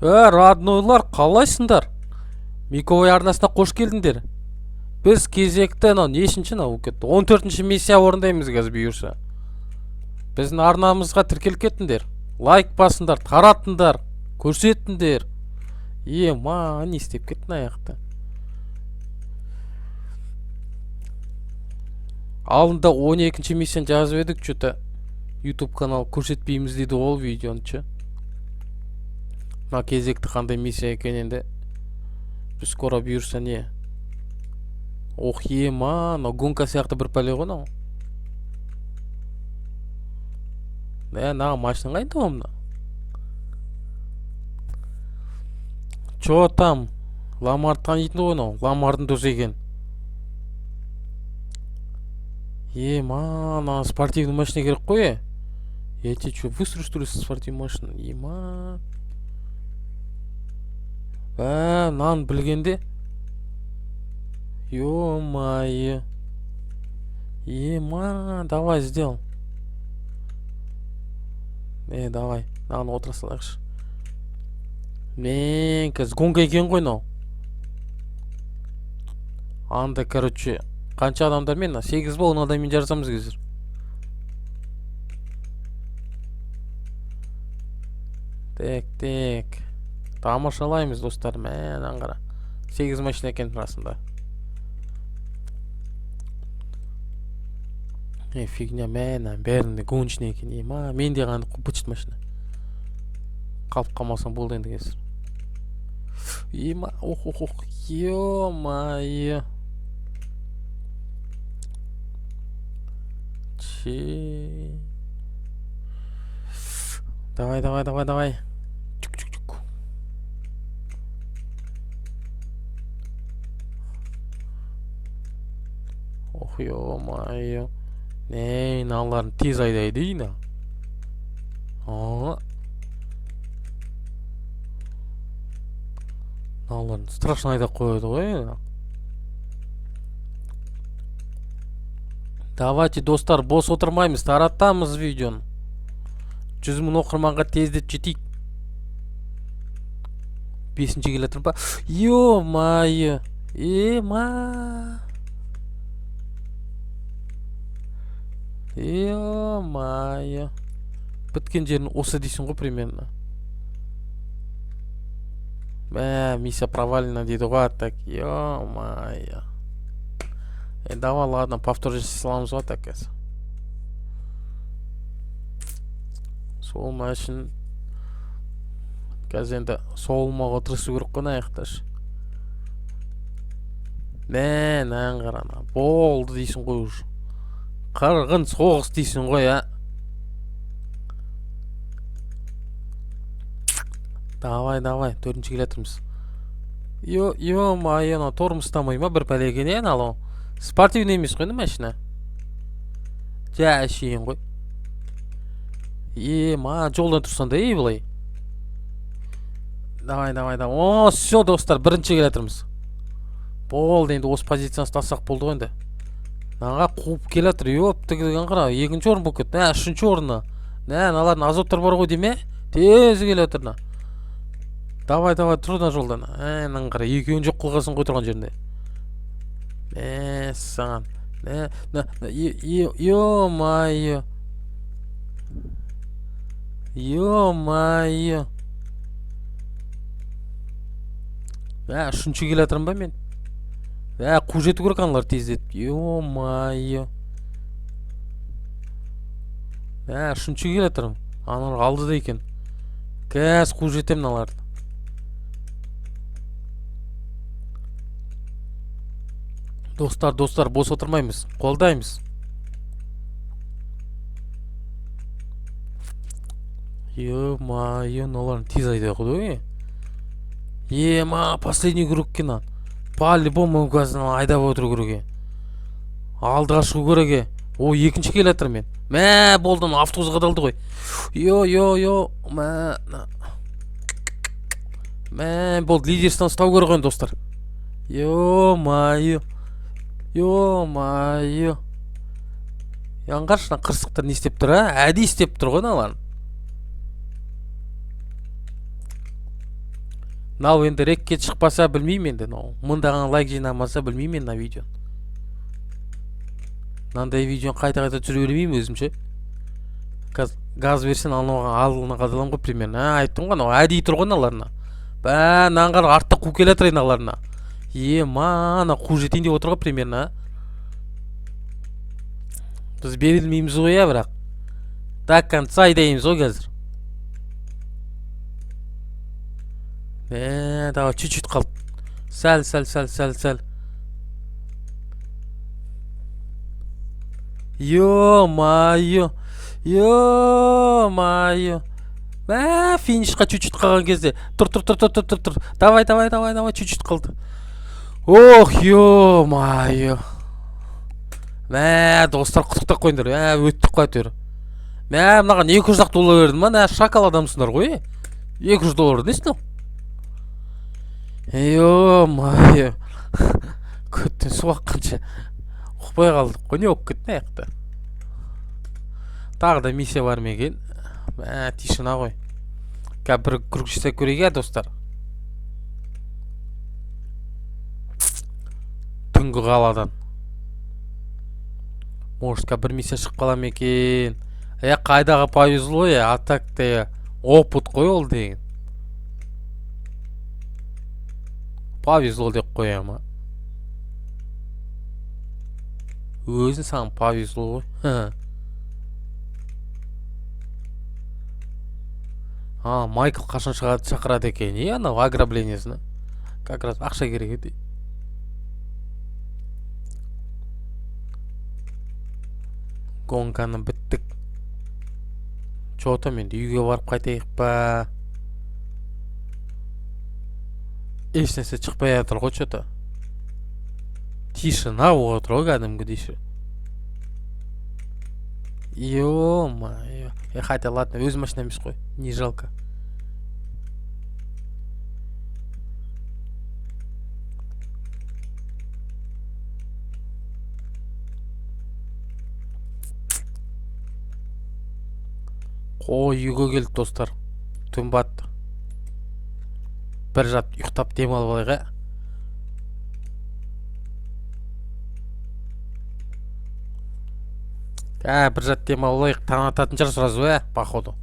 Роднойлар, қалайсыңдар? Миковой арнасына қош келдіңдер. Біз кезекті, анау нешінші мынау болып кетті? 14-ші миссия орындаймыз қазір бұйырса. Біздің арнамызға тіркеліп кеттіңдер. Лайк басыңдар, тараттыңдар, көрсеттіңдер. Ема, не істеп кеттің аяқта? Алдында 12-ші миссияны жазып едік, чё-то YouTube канал көрсетпейміз дейді ол видеоны ше. Мына кезекті қандай миссия екен енді? Біз скоро бұйырса не? Ох, ема, мынау гонка сияқты бір пәле ғой мынау. Мына машина қайда ол мына? Чё там? Ламарды танитын ғой мынау. Ламардың досы екен. Ема, мына спортивный машина керек қой, е? Я тебе чё, выстрелю, что ли, со спортивной машины? Ема. Мынаны білгенде. Ё-моё. Ема, давай сделал. Давай, мынаны отыра салайықшы. Мен қазір гонка екен ғой мынау. Анда, короче, қанша адамдармен, мына 8 ба, 10 адаммен жарысамыз қазір. Так, так. Тамашалаймыз, достар. Мә, мынаны қара. 8 машина екен расында. Фигня, мә, мынаның бәрінде гоночный екен. Ема, менде ғана быт-шыт машина. Қалып қалмасам болды енді қазір. Ема, ох, ох, ох, ё-моё. Че. Давай, давай, давай, давай. Чук-чук-чук. Ох, ё-моё. Не, мыналарын тез айдайды, ей, мына. А. Мыналарын страшно айдап қояды ғой, ей. Давайте, достар, бос отырмаймыз, таратамыз видеоны. 100 мың оқырманға тездетіп жетейік. 5-ші келе жатырмын ба? Ё-моё. Ема. Ё-моё. Біткен жерін осы дейсің ғой примерно. Мә, миссия провалена дейді ғой, так, ё-моё. Давай, ладно, повтор жасай саламыз ғой, так, қазір. Сол машин қазір енді соғылмауға тырысу керек қой мына аяқташы. Мә, мынаны қара, ана. Болды дейсің ғой уже. Қырғын соғыс дейсің ғой, а. Давай, давай, төртінші келе жатырмыз. Ё, ё-моё, мынау тормоз ұстамай ма бір пәле екен, е, анау? Спортивный емес қой енді машина. Жә, әшейін ғой. Ема, жолдан тұрсаң да, ей, былай. Давай, давай, давай. О, всё, достар, бірінші келе жатырмыз. Болды, енді осы позицияны ұстасақ болды ғой енді. Мынаға қуып келе жатыр, ёп, деген қара, екінші орын болып кетті. Мә, үшінші орны. Мә, мыналардың азоттар бар ғой деме? Тез келе жатыр мына. Давай, давай, тұр мына жолдан. Ә, мынаны қара, екеуін жоқ қылғасын қой тұрған жерінде. Мә, саған. Мә, мә, мә, е, е, ё-моё. Ё-моё. Мә, үшінші келе жатырмын ба мен? Мә, қуып жету керек аналар тездетіп. Ё-моё. Мә, үшінші келе жатырмын. Аналар алдыда екен. Қазір қуып жетемін аналарды. Достар, достар, бос отырмаймыз. Қолдаймыз. Ё-моё, мыналарын тез айдай қойды ғой. Ема, последний круг екен ана. По-любому қазір айдап отыру керек, е. Алдыға шығу керек, е. О, екінші келе жатырмын мен. Мә, болды, ана автобусқа қадалды ғой. Йо, йо, йо, мә, мә. Мә, болды, лидерстен ұстау керек қой енді, достар. Ё-моё. Ё-моё. Аңғаршы, мына қырсықтар не істеп тұр, а? Әдейі істеп тұр ғой мыналар. Мынау енді рекке шықпаса, білмеймін енді, мынау мыңдаған лайк жинамаса, білмеймін енді мына видеоны. Мынандай видеоны қайта қайта түсіре бермеймін өзімше. Қазір газ берсең, анауға алдына қадаламын ғой примерно. А, айттым ғой, анау әдейі тұр ғой мыналарына. Бә, мынаны қара, артта қуып келе жатыр мыналарына. Ема, ана қуып жетейін деп отыр ғой примерно. Біз берілмейміз ғой, иә, бірақ до конца айдаймыз ғой қазір. Давай, чуть-чуть қалды. Сәл, сәл, сәл, сәл, сәл. Ё-моё, ё-моё. Мә, финишқа чуть-чуть қалған кезде. Тұр, тұр, тұр, тұр, тұр, тұр, тұр. Давай, давай, давай, давай, чуть-чуть қалды. Ох, ё-моё. Мә, достар, құттықтап қойыңдар. Мә, өттік қой әйтеуір. Мә, мынаған 200 ақ доллар бердім ма? Мә, шакал адамсыңдар ғой, е. 200 доллар несі мынау? Ё-моё. Көттен су аққанша ұқпай қалдық қой, не болып кетті мына жақта? Тағы да миссия бар ма екен? Мә, тишина ғой. Қазір бір круг жасап көрейік, иә, достар. Түнгі қаладан. Может, қазір бір миссия шығып қала ма екен? Е, қайдағы повезло, е, а так те опыт қой ол деген. Повезло деп қоя ма? Өзің саған повезло ғой. А, Майкл қашан шығады, шақырады екен, е, анау ограблениесіне. Как раз ақша керек еді. Гонканы біттік. Чё там енді, үйге барып қайтайық па? Ешнәрсе шықпай жатыр ғой чё-то. Тишина болып отыр ғой кәдімгідей ше. Ё-моё. Е, хотя ладно, өз машина емес қой. Не жалко. Қой, үйге келдік, достар. Түн батты. Бір жат ұйықтап демалып алайық, ә? Ә, бір жат демалып алайық, таң ататын шығар сразу, ә, походу.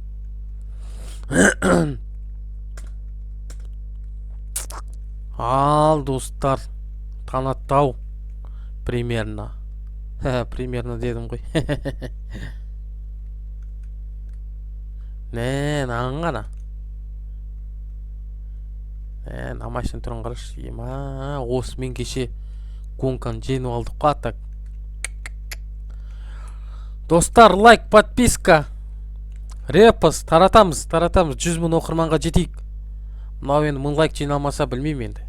Ал, достар, таң атты ау. Примерно. Примерно дедім ғой. Мә, мынаған қара. Мә, мына машина түрін қарашы. Ема, осымен кеше гонканы жеңіп алдық қой, а так. Достар, лайк, подписка, репост, таратамыз, таратамыз. 100 мың оқырманға жетейік. Мынау енді 1000 лайк жиналмаса, білмеймін енді.